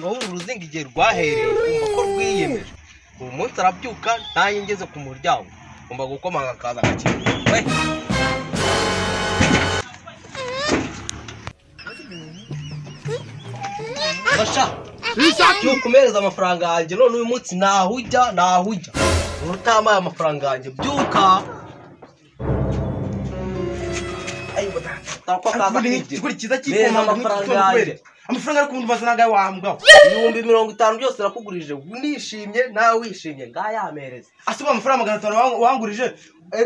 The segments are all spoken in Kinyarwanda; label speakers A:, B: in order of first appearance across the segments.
A: Noneho uru ruzinga igihe rwahereye umva ko rwiyemeje. Uyu munsi arabyuka ntaye ngeze ku muryango. Ngomba gukomanga akaza agakingura. We! Basha! Byuka umereze amafaranga yanjye none uyu munsi ntaho ujya ntaho ujya. Utamaye amafaranga yanjye byuka.
B: Ikigori cyiza cy'ikomanga
A: amafaranga yanjye.
B: Amafaranga ari kumva nagaye wambwa.
A: 50,000 byose nakugurije nishimye nawe wishimye ngayamereze.
B: Asuba amafaranga 500 wangurije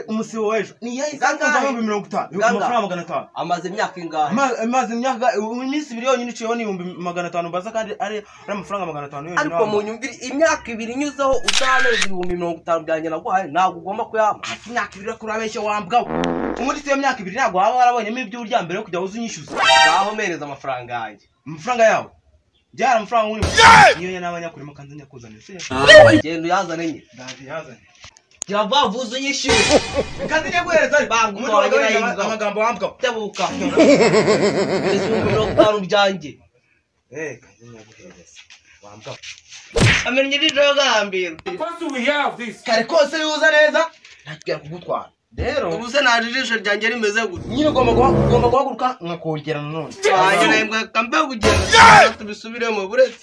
B: umusibo w'ejo. Ni yayi 50,000. Amafaranga 500.
A: Amaze imyaka ingahe?
B: Amaze imyaka iminsi ibiri yonyine iciyeho ni 500,000 mbaza kandi ari amafaranga 500 yonyine.
A: Ariko mu nyumvire imyaka ibiri inyuzeho utamereze 50,000 byanjye naguhaye ntabwo ugomba kuyampa.
B: Imyaka ibiri kurabeshya wambwa. Ubundi se iyo myaka ibiri ntabwo waba warabonyemo ibyo urya mbere yo kujya uzunyishyuza.
A: Ngaho mereza amafaranga yanjye.
B: Amafaranga yawe byara amafaranga uri niyo ya n'abanyakurimo kandi nyakuzanira se.
A: Genda uyazane nye.
B: Ndaje yazane.
A: Gira vuba unyishyure.
B: Kandi nyaguhereza
A: bangu
B: amagambo wambwa.
A: Tebuka. Mereza 50,000 byanjye.
B: Kandi nyaguhereza wambwa.
A: Amenye irijo gambira.
B: Kare kose yuza neza ntakigera kugutwara. Rero
A: ubuze naje ijisho ryanjye rimeze gute?
B: Nyine ugomba guhaguruka nkakongera nanone.
A: Wanjye nahembwa kambe kugenda tubisubiremo buretse.